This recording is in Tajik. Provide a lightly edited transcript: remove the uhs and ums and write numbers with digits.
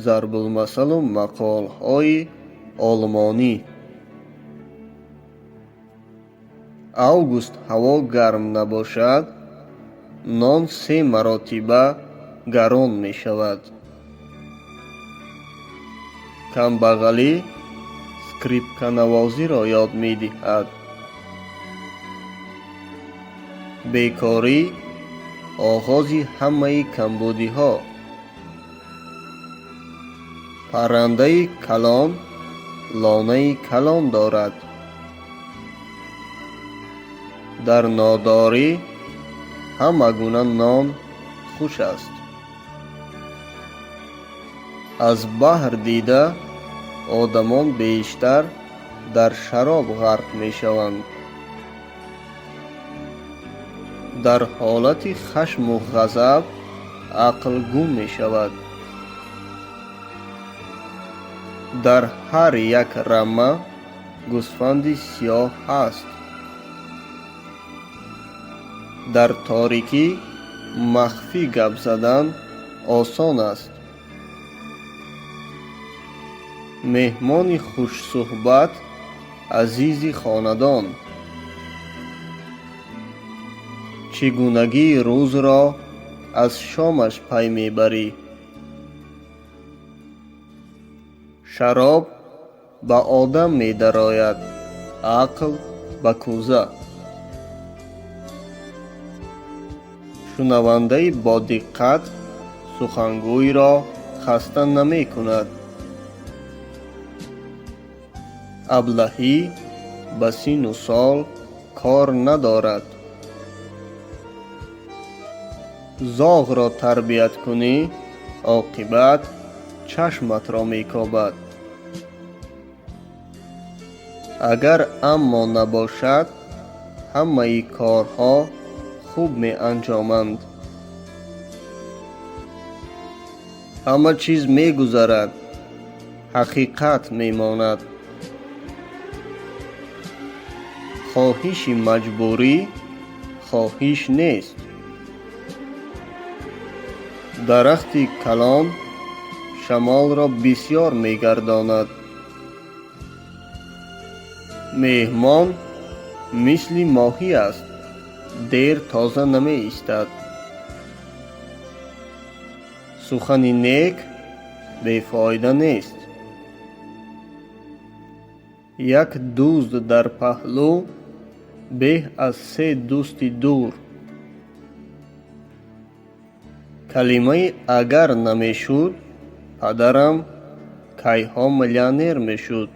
Зарбулмасалу мақолҳои олмонӣ. Август ҳаво гарм набошад, нон се маротиба гарон мешавад. Камбағалӣ скрипканавозиро ёд медиҳад. Бекорӣ оғози ҳамаи камбудиҳо. Паррандаи калон лонаи калон дорад. Дар нодорӣ ҳама гуна нон хуш аст. Аз баҳр дида одамон бештар дар шароб ғарқ мешаванд. Дар ҳолати хашму ғазаб ақл гум мешавад. Дар ҳар як рама гӯсфанди сиёҳ ҳаст. Дар торикӣ махфӣ гап задан осон аст. Меҳмони хушсуҳбат азизи хонадон. Чӣ гунагии рӯзро аз шомаш пай мебарӣ. Шароб ба одам медарояд, ақл ба кӯза. Шунавандаи бодиққат сухангӯйро хаста намекунад. Аблаҳӣ ба синну сол кор надорад. Зоғро тарбият кунӣ, оқибат чашматро мекобад. Агар аммо набошад, ҳамаи корҳо хуб меанҷоманд. Ҳама чиз мегузарад, ҳақиқат мемонад. Хоҳиши маҷбурӣ хоҳиш нест. Дарахти калон шамолро бисёр мегардонад. Меҳмон мисли моҳӣ аст, дер тоза намеистад. Сухани нек бефоида нест. Як дузд дар паҳлӯ беҳ аз се дӯсти дур. Калимаи агар намешуд, падарам кайҳо миллионер мешуд.